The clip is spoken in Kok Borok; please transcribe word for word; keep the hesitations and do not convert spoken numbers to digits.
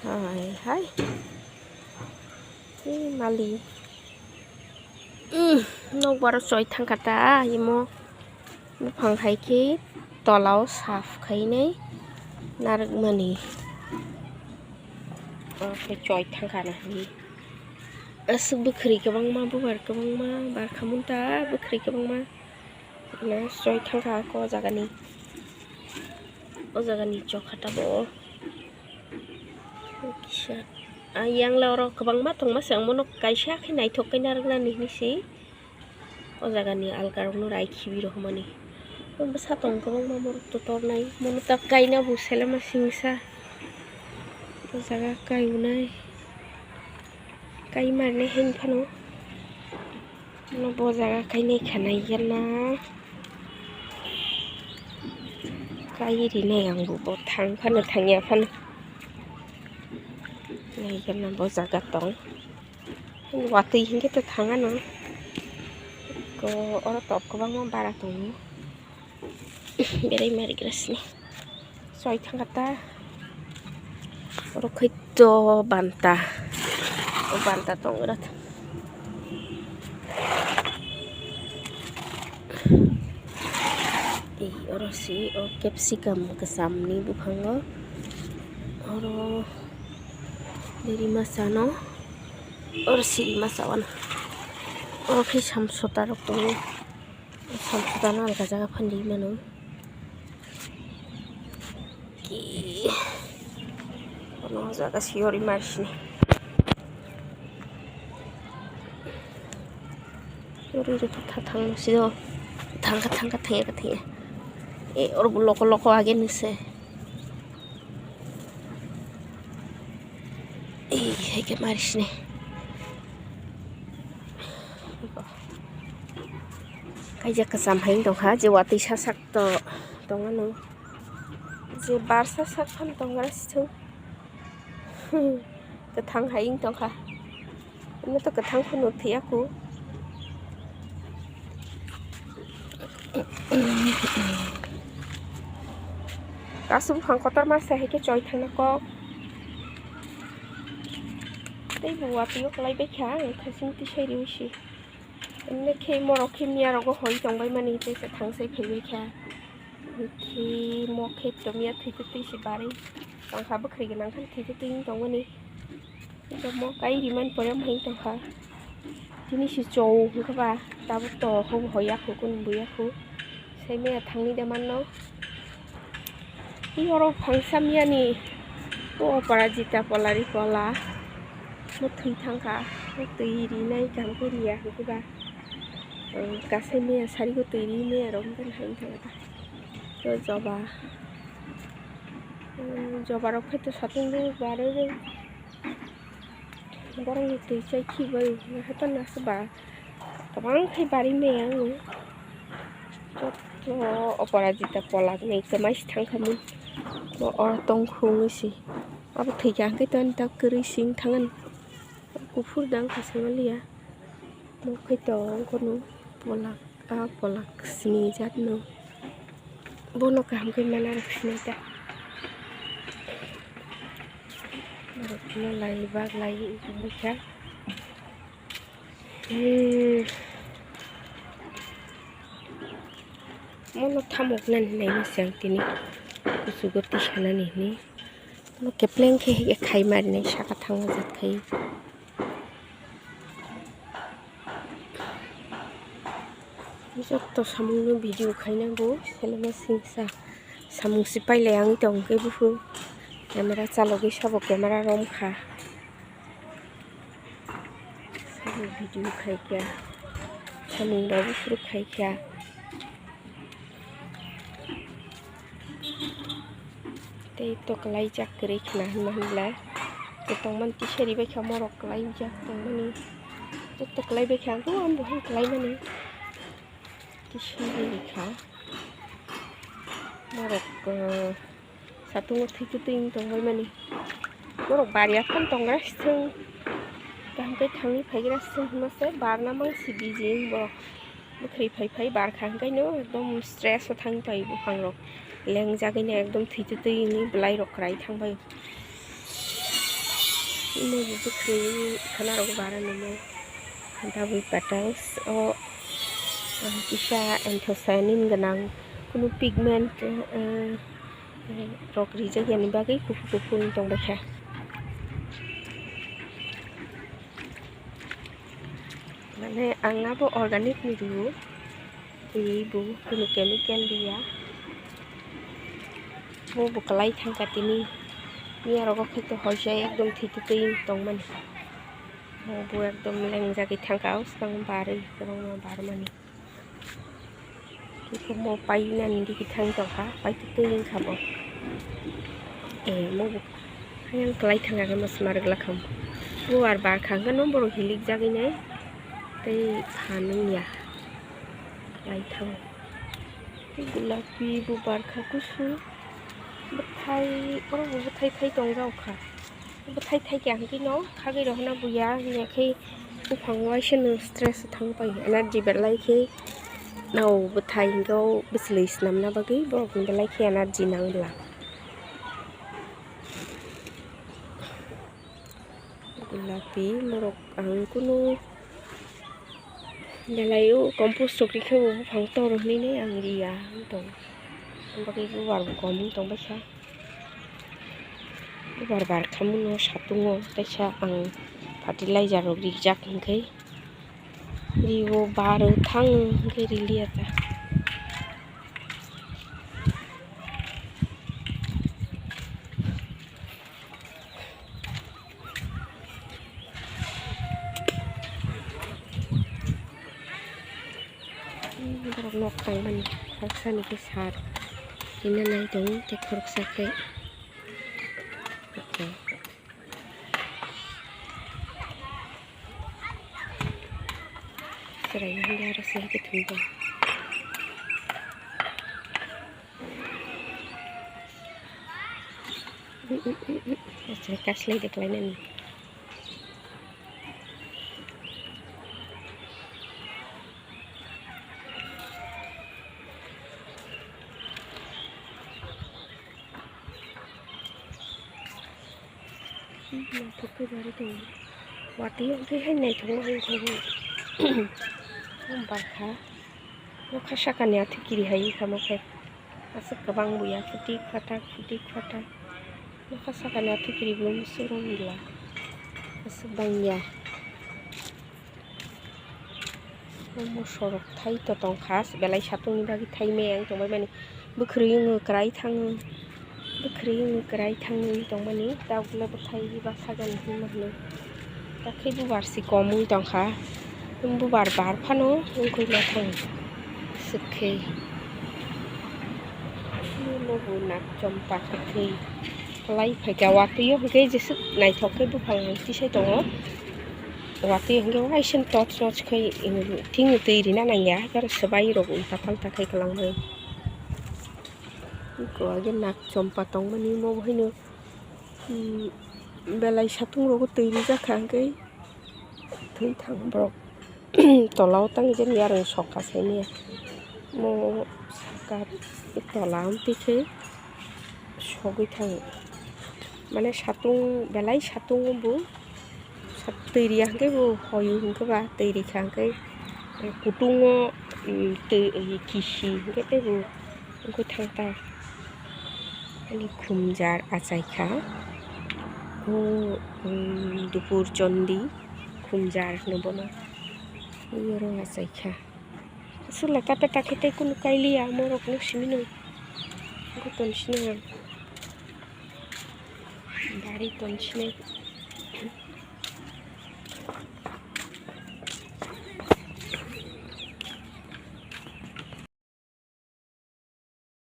Hai hai. Ei mali. Umm, nokbar choi thangkha ta imo. Buphang hai khe tolao saf khainai narwkmani. Omo khe choi thangkha na hinwi. Aswk bwkhwrwi kwbangma, bubar kwbangma, barkha munta bwkhwrwi kwbangma. Choi thangkha o jagani, o jagani chokha tabuk. Kisa, ayang le oro kwbangma tongma se, ang bono kaisa khe naithok khe narwknani hinwi se. O jagani algarokno rai khibi rohormani. Bwsa tongo kwbangma, morok totornai. Mono ta kaina bo selema singsa. O jaga kaiunai. Kai marnai haino phano. Ano bo jaga kainai kha naiyana. Kai rinai ang bo, bo thang phano thangya phano. Naiyana bo jaga tong. Watwi hinkhe to thangano. Ko oro top kwbangma bara tongo. Berai marigrasini. Choi thangkha ta. Oro khaito banta. O banta tong oro. Ei, oro si o capsicum kwchamni buphango. Oro deri masa no. Oro siri masa wano. Oro khe samsota rok tongo. Samsota no alga jaga phan di mano. Ki. Ono jaga siyori marsini. Ori ri kha thang si do. Thang kha, thang kha, thang ya kha, thang ya. E, oro bo loko loko age ni se. Ei, hai khe marisini. Kaijak kwcham hai wng tongkha, je watwi sasak to tongmano. Je bar sasak phano tongmani sithwng. Kwthang hai wng tongkha. Amo to kwthang phano thwiya kho. Kasu buphang kotorma se hai khe choi thangna kok. Tei bo watwi o kwlai bai kha, ang thasing tisai riwi si. Emne khe morok khe miya rogo hoi tong bai mani, tei se thangsai phai bai kha. Khe mo khe to miya thwi twi twi se barwi tong kha, bwkhwrwi gwnang khe thwi twi twi wng tong mani. Mo kai rimani pore wng tong kha. Tini se chong hwnkhe ba tabuk to hoi ya kho, kunu buya kho. Sai maya thangni de manno. Tei oro phangsa miyani o Aparajita Polari Pola. Mo thwi thangkha, mo twi rinai kaham khe riya hwnkhe ba. Kasai maya sari o twi ri maya rok wngkha hai wngkha ta. Tei joba, joba rok khe to satung rok barwi rw. Borok ni twi chai khibai haphano aswk ba kwbang khai bari maya ang joto Aparajita Polak ni kwmai se thang kha mui bo oro tong kho wngwi se abo thwi kha hwnkhe to ani ta kwrwi se wng thang ani kuphur dang kha se manliya. Nukgwi tongo kono polak, ah, polak sini jatno. Bono kaham khe mana rw sinai ta. Borokno lai bak lai wngkha. Hmm. Mono thamok nani naima se ang tini kuchugo tisanani hwnwi. Mono kepleng khe hai khai marinai saka thangma jat khai. Joto samungno video khaina bo selengma singsa samung si pailai ang tong khe buphuru camera chalogwi sabo camera rom kha sabo video khai kha samung bo buphuru khai kha. Tei to kwlaijak kwrwi khna hwnma hwnla tongmani tisari bai kha morok kwlaijak tongmani joto kwlai bai kha ang bo ang bo hai kwlaimani tisari bai kha morok satungo thwi twi twi tongbaimani borok bari aphano tongra sithwng kaham khe thangwi phaigra sithwng hwnma se barna mang si biji borok. Bwkhwrwi phai phai barkha hwnkhe no ekdom stress o thang pai buphang rok lengjagwi no ekdom thwi twi twi hwnwi bwlai rok kwrai thang pai. Imo bo bwkhwi khana rok bara nini. Dabwi petals o, ah, kisa anthocyanin gwnang, kunu pigment, eh, rok rijak yani bagwi kuphur kuphur wng tong baikha. Mane ang abo organic ni rw. Tei bo kunu chemical riya. Bo bo kwlai thangkha tini. Miya rogo khe to hoisa ekdom thwi twi tongmani. Bo bo ekdom lengjagwi thangkha, o swkang barwi kwbangma barmani. Khe mo painani digi thang tongkha, pai twi twi wngkha bo. Eh, mo bo. Ayang kwlai thang khe masma rwgwlak kha. Bubar bar kha hwnkhe no borok hilik jagwi nai tei phan wngya. Kwlai thang. Tei gulapi bubar kha kusu. Bwthai, oro bo bwthai thai tong jak kha. Bwthai thai kha hwnkhe no khagwi rw hwna buya hwnkhe buphang waisa no stress thang pai energy belai khe. Nao bwthai hwnkhe o bwchwlwi swnamna bagwi borok ni belai khe energy nang bwla. Gulapi morok ang kunu belai o compost rok rikhe bo buphang tor hinwi ang riya wng tong. Bagwi bubar bo kom wng tong baisa. Bubar bar khamu no satungo teisa ang fertilizer rok rijak hwnkhe. Ribo baro thang hwnkhe riliya ta. Borok nok tangmani khoroksa ni khe sar rina nai tongo tei khoroksa khe. Chwrai hwnba aro se hai khe thwngwi tong. Achai kaslai de khlainani. Naithok khe bari tongo. Watwi hwnkhe hai naithokma wngkha bo. Barkha. Nokha sakani athuikiri hai wngkha mo khe. Aswk kwbang buya phutik phatak phutik phatak. Nokha sakani athuikiri bo swrwng gila. Aswk bangya. Omo sorok thai to tongkha, belai satung ni bagwi thai meng tongbai mani. Bwkhwrwi wngwi kwrai thango, bwkhwrwi wngwi kwrai thango wngwi tongmani. Tabuk le bwthai bwsa gani hinma hino. Takhe bubar se kom wngwi tongkha, bubar bar phano wngwi ma thango. Swk khe omo bo nak chompa kwthwi kwlai phaikha, watwi o hwnkhe jeswk naithok khe buphang tisai tongo. Watwi hwnkhe waisa torch torch khai, thing twi rina nangya, haikhe aro swbai rok ulta palta khai kwlangmani. Eko age nak chompa tongmani omo haino, belai satung rogo twi rijak kha hwnkhe thwi thang borok. Tola o tang jani yarwng sokha saimanya. Mo saka tola amtwi khe sogwi thango. Mane satung belai satung o bo twi riya hwnkhe bo hoyo hwnkhe ba twi rikha hwnkhe kutung o twi kisi hwnkhe tei bo wngwi thang ta. Ani khumjar achaikha. O, um, Dupur Chondi khumjar hwno bono. Oro achaikha. Aswk le kape ta khe tei kunu kailiya, morok no simi no. Bo ton sini ang. Bari ton sini.